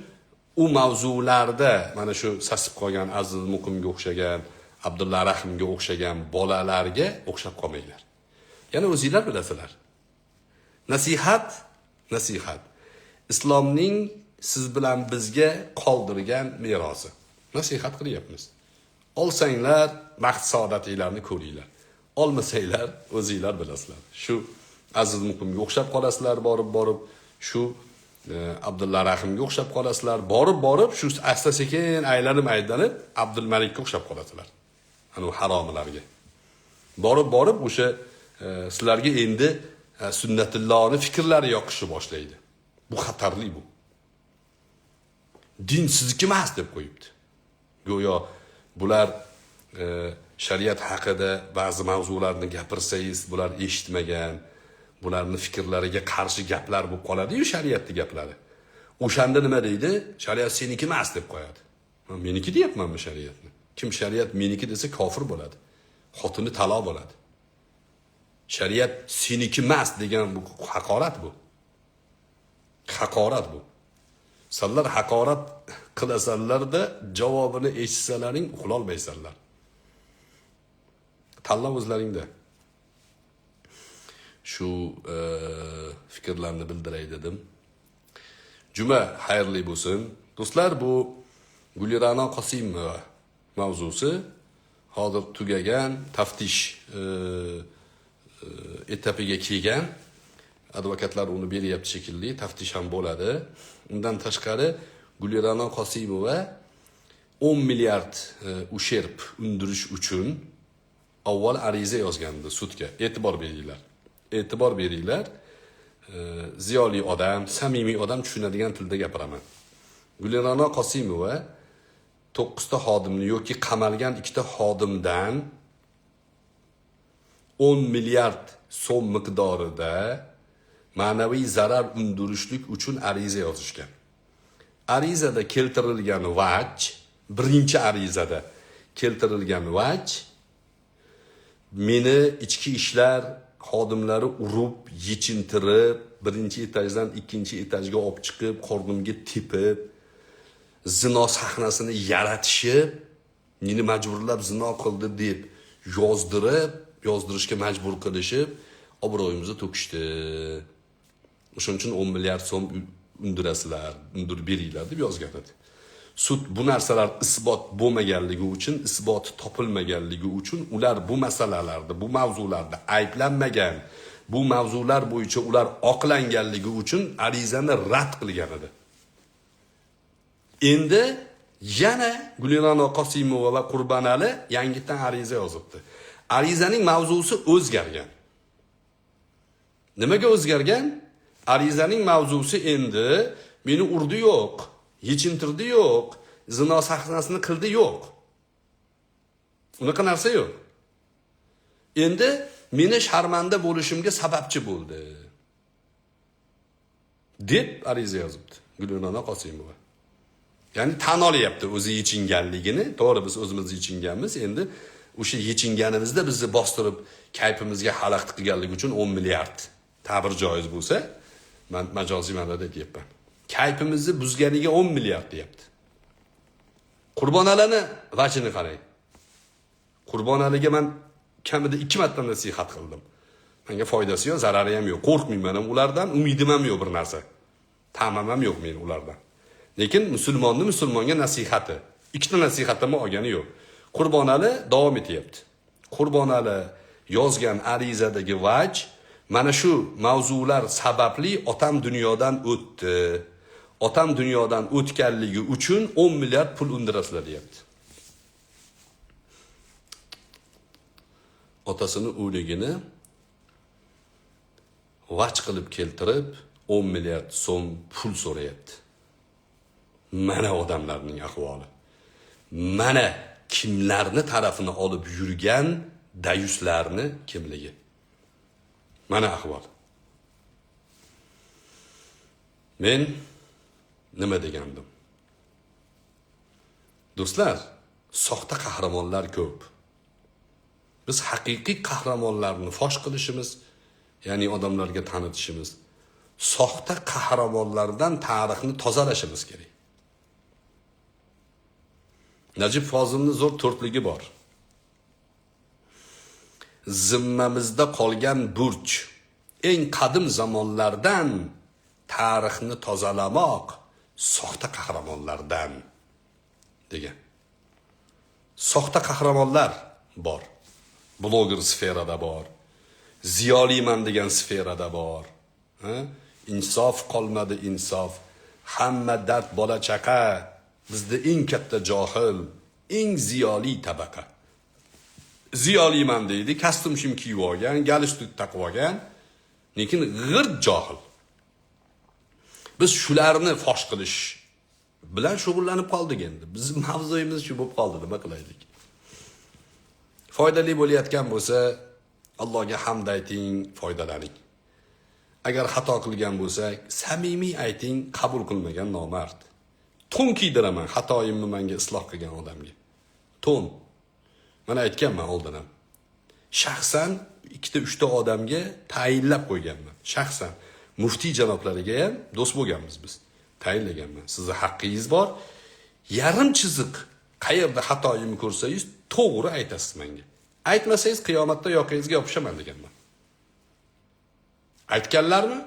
u mavzularda mana shu sasib qolgan Aziz Muqimga o'xshagan, Abdulla Rahimga o'xshagan bolalarga o'xshab qolmanglar. Yana o'zinglar bilasizlar. Nasihat, nasihat. Islomning siz bilan bizga qoldirgan merosi. Nasihat qilyapmiz. Olsanglar baxt saodatinglarni ko'ringlar. Olmasanglar o'zinglar bilasizlar. Shu Aziz Muqimga o'xshab qolasizlar, borib-borib shu Abdulla Rahimga o'xshab qolasizlar, borib-borib shu asta-sekin aylanib-aylanib Abdulmalikka o'xshab qolasizlar. Ana u haromilarga. Borib-borib o'sha sizlarga endi sunnatillohning fikrlari yoqishni boshlaydi. Bu xatarli bu. Din sizniki emas deb qo'yibdi. Go'yo bular shariat haqida ba'zi mavzularni gapirsangiz, bular eshitmagan, bularning fikrlariga qarshi gaplar bo'lib qoladi-yu shariatning gaplari. O'shanda nima deydi? Shariat seniki emas deb qo'yadi. Meniki deyapmanmi shariatni? Kim shariat meniki desa kofir bo'ladi. Xotini taloq bo'ladi. Shariat seniki emas degan bu haqorat bu. Haqorat bu. Sanlar haqorat qilasanlarda javobini eshitsalaring uxlolmaysanlar. Tanlov o'zlaringda. Shu fikrlarni bildiray dedim. Juma xayrli bo'lsin. Do'stlar, bu Gulira'no Qosimova mavzusi hozir tugagan, taftish etapiga kelgan. Advokatlar uni beryapti shekilli, taftish ham bo'ladi. Undan tashqari Gulira'no Qosimova 10 milliard usherb undirish uchun avval ariza yozgandi sudga. E'tibor beringlar. E'tibor beringlar. Ziyoli odam, samimiy odam tushunadigan tilda gapiraman. Gulira'no Qosimova 9 ta xodimni yoki qamalgan 2 ta xodimdan 10 milliard so'm miqdorida ma'naviy zarar undirishlik uchun ariza yozishgan. Arizada keltirilgan vaj, birinchi arizada keltirilgan vaj meni ichki ishlar xodimlari urib, yechintirib, birinchi etajdan ikkinchi etajga olib chiqib, qornimga tepib, zino sahnasini yaratishib, meni majburlab zino qildi deb yozdirib, yozdirishga majbur qilishib, obro'yimizni to'kishdi. O'shuning uchun 10 milliard so'm undirasizlar, undirib beringlar deb yozgan edi. Sud bu narsalar isbot bo'lmaganligi uchun, isbot topilmaganligi uchun ular bu masalalarda, bu mavzularda ayblanmagan, bu mavzular bo'yicha ular oqlanganligi uchun arizani rad qilgan edi. Endi yana Gulira'no Qosimova va Qurbonali yangitdan ariza yozibdi. Arizaning mavzusi o'zgargan. Nimaga o'zgargan? Arizaning mavzusi endi meni urdi yo'q, yechintirdi yo'q, zino sahnasini qildi yo'q. Unaqa narsa yo'q. Endi meni sharmanda bo'lishimga sababchi bo'ldi deb ariza yozibdi Gulira'no Qosimova. Ya'ni tan olyapti o'zi yechinganligini. To'g'ri, biz o'zimiz yechinganmiz. Endi o'sha yechinganimizda bizni bostirib kayfimizga xalaqit qilganligi uchun 10 milliard ta'bir joiz bo'lsa, men majoziy ma'noda deyapman. Kayfimizni buzganiga 10 milliard deyapti. Qurbonalini vajini qarang. Qurbonaliga men kamida 2 marta nasihat qildim. Menga foydasi yo'q, zarari ham yo'q. Qo'rqmayman ham ulardan, umidim ham yo'q bir narsa. Ta'mam ham yo'q men ulardan. Lekin musulmonni musulmonga nasihati, ikkita nasihatimni olgani yo'q. Qurbonali davom etyapti. Qurbonali yozgan arizadagi vaj mana shu mavzular sababli otam dunyodan o'tdi. Otam dunyodan o'tganligi uchun 10 milliard pul undirasizlar deyapti. Otasini o'ligini vaj qilib keltirib 10 milliard so'm pul so'rayapti. Mana odamlarning ahvoli. Mana kimlarni tarafini olib yurgan dayuslarni kimligi. Mana ahvol. Men nima degandim? Do'stlar, soxta qahramonlar ko'p. Biz haqiqiy qahramonlarni fosh qilishimiz, ya'ni odamlarga tanitishimiz, soxta qahramonlardan tarixni tozalashimiz kerak. Najib Fozilning zo'r to'rtligi bor. Zimmamizda qolgan burch, eng qadim zamonlardan tarixni tozalamoq soxta qahramonlardan degan. Soxta qahramonlar bor. Bloger sferada bor. Ziyoliman degan sferada bor. Insof qolmadi, insof. Hamma dard bola chaqa. Bizda eng katta johil, eng ziyoli tabaqa. Ziyoliman deydi, kostyum shim kiyib olgan, galstuk taqib olgan, lekin g'irt johil. Biz shularni fosh qilish bilan shug'ullanib qoldik endi. Bizning mavzuyimiz shu bo'lib qoldi, nima qilaylik? Foydali bo'layotgan bo'lsa, Allohga hamd ayting, foydalaning. Agar xato qilgan bo'lsak, samimiy ayting, qabul qilmagan nomard. To'n kiydiraman xatoyimni menga isloh qilgan odamga. To'n. Mana aytganman oldin ham. Shaxsan 2-3 ta odamga tayinlab qo'yganman. Shaxsan muftiy janoblariga ham do'st bo'lganmiz biz. Tayinlaganman. Sizni haqqingiz bor. Yarim chiziq qayerda xatoyimni ko'rsangiz, to'g'ri aytasiz menga. Aytmasangiz qiyomatda yoqangizga yopishaman deganman. Aytganlarmi?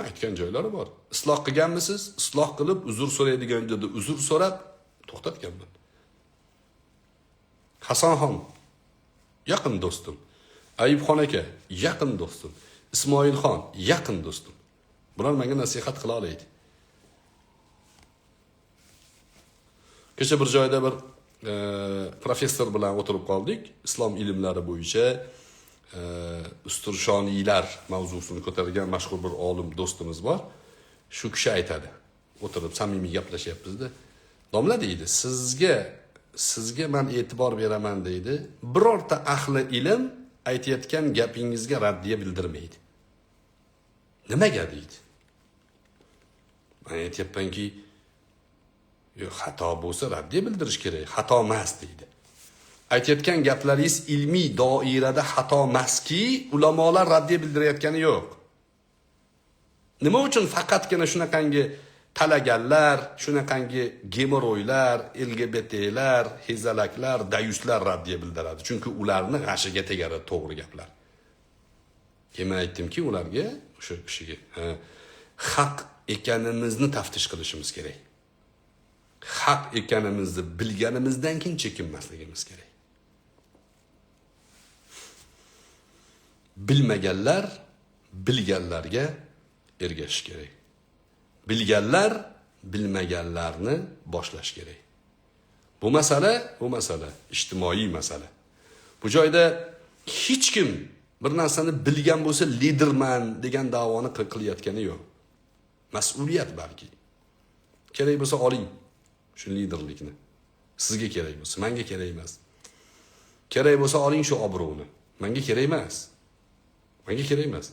Aytgan joylari bor. Isloh qilganmisiz? Isloh qilib, uzr so'raydigan joyda uzr so'rab to'xtatganman. Hasanxon yaqin do'stim. Ayubxon aka yaqin do'stim. Ismoilxon yaqin do'stim. Bular menga nasihat qila oladi. Kecha bir joyda bir professor bilan o'tirib qoldik. Islom ilmlari bo'yicha Usturshoniylar mavzusini ko'targan mashhur bir olim do'stimiz bor. Shu kishi aytadi. O'tirib samimiy gaplashyapmiz-da. Domla deydi, sizga men e'tibor beraman deydi. Birorta ahli ilm aytayotgan gapingizga raddiya bildirmaydi. Nimaga deydi? Men aytyapmanki, yo'q, xato bo'lsa raddiya bildirish kerak, xato emas deydi. Aytayotgan gaplaringiz ilmiy doirada xato emaski, ulamolar raddiya bildirayotgani yo'q. Nima uchun faqatgina shunaqangi talaganlar, shunaqangi gemoroylar, LGBTlar, hezalaklar, dayuslar raddiya bildiradi? Chunki ularni g'ashiga tegadi to'g'ri gaplar. Keyin men aytdimki ularga, o'sha kishiga, haq ekanimizni taftish qilishimiz kerak. Haq ekanimizni bilganimizdan keyin chekinmasligimiz kerak. Bilmaganlar bilganlarga ergashish kerak. Bilganlar bilmaganlarni boshlash kerak. Bu masala ijtimoiy masala. Bu joyda hech kim bir narsani bilgan bo'lsa liderman degan da'voni qilayotgani yo'q. Mas'uliyat balki. Kerak bo'lsa oling shu liderlikni. Sizga kerak bo'lsa, menga kerak emas. Kerak bo'lsa oling shu obro'ni. Menga kerak emas. Menga kerak emas.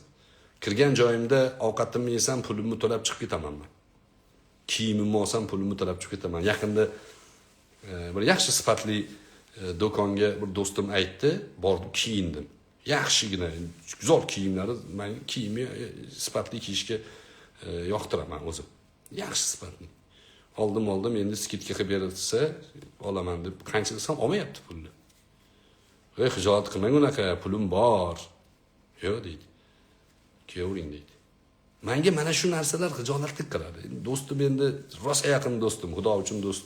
Kirgan joyimda ovqatimni yesam pulimni to'lab chiqib ketaman men. Kiyimimni olsam pulimni to'lab chiqib ketaman. Yaqinda bir yaxshi sifatli do'konga bir do'stim aytdi, bordim kiyindim. Yaxshigina, go'zal kiyimlari, men kiyimni sifatli kiyishga yoqtiraman o'zim. Yaxshi sifatli. Oldim, endi skidka qilib berilsa olaman deb qancha desam olmayapti pulni. Ey, xijolat qilmang unaqa, pulim bor. Yo'q deydi. Kiyavering deydi. Menga mana shu narsalar xijolatlik qiladi. Do'stim endi rosa yaqin do'stim, Xudo uchun do'st,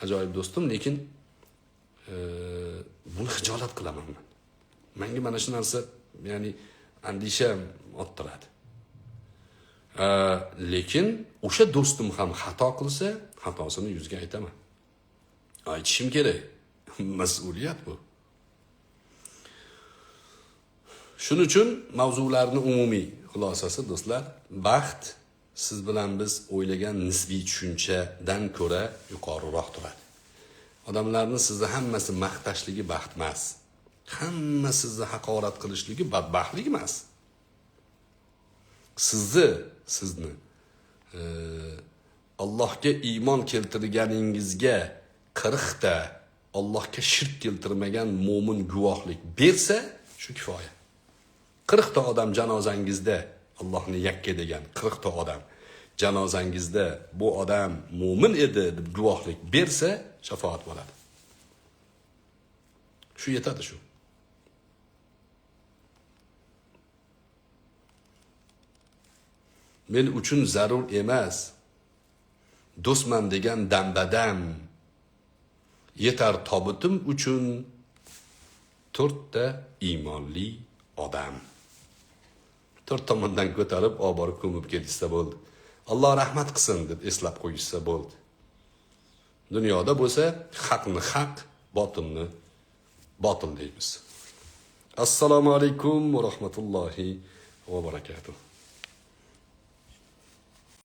ajoyib do'stim, lekin buni xijolat qilaman men. Menga mana shu narsa, ya'ni andisha orttiradi. Lekin o'sha do'stim ham xato qilsa, xatosini yuzga aytaman. Aytishim kerak. Mas'uliyat bu. Shuning uchun mavzularning umumiy xulosasi do'stlar, baxt siz bilan biz o'ylagan nisbiy tushunchadan ko'ra yuqoriroq turadi. Odamlarni sizni hammasi maqtashligi baxt emas. Hamma sizni haqorat qilishligi badbaxtlik emas. Sizni Allohga iymon keltirganingizga 40 ta Allohga shirk keltirmagan mo'min guvohlik bersa, shu kifoya. 40 ta odam janozangizda Allohni yakka degan 40 ta odam janozangizda bu odam mo'min edi deb guvohlik bersa, shafoat bo'ladi. Shu yetadi shu. Men uchun zarur emas. Do'stman degan dambadam yetar tobutim uchun 4 ta iymonli odam. 4 tomondan ko'tarib olib borib ko'mib ketishsa bo'ldi. Alloh rahmat qilsin deb eslab qo'yishsa bo'ldi. Dunyoda bo'lsa haqni haq, botilni botil deymiz. Assalomu alaykum va rahmatullohi va barakatuh.